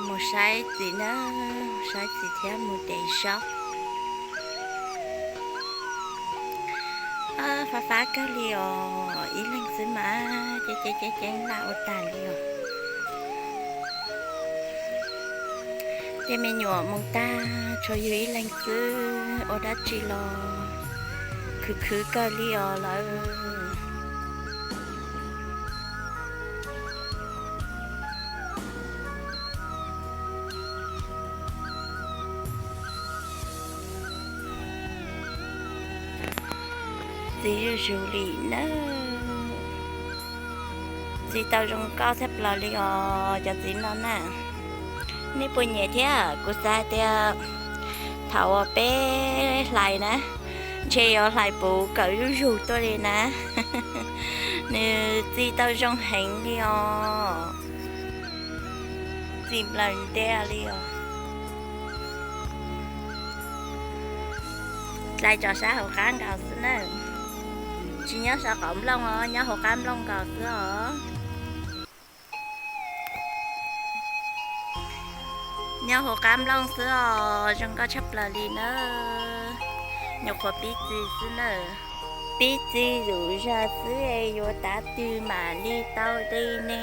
Mus saib txiv na, saib txiv thiab mus de zaub. Fab fab kawg li os, ib leeg xwb mas ceeb ceeb ceeb laj ua tas li os. Tej me nyuam mus tag tshuav yus ib leeg xwb, ua dab tsi los khwv khwv kawg li os lawm. Txiv zuj zus li nawb. Txiv tau zoo nkauj tshaj plaws li os cov txiv no na. Nej puas nyiam thiab? Kuv xav hais tias thaum uas peb hlais na, ntshe yuav hlais puv kawm zuj zus tuaj li na. Nws txi tau zoo heev li os. Txi nplaws ntiag li os. Dlai tso sab hauv qab nkaus xwb na. Tsis nyob saum qaum nplooj os, nyob hauv qab nplooj nkaus xwb os. Nyob hauv qab nplooj xwb os, zoo nkauj tshaj plaws li na. Nyuam qhuav pib txi xwb na. Pib txi zuj zus xwb, yuav tav twg mam li tau li ne.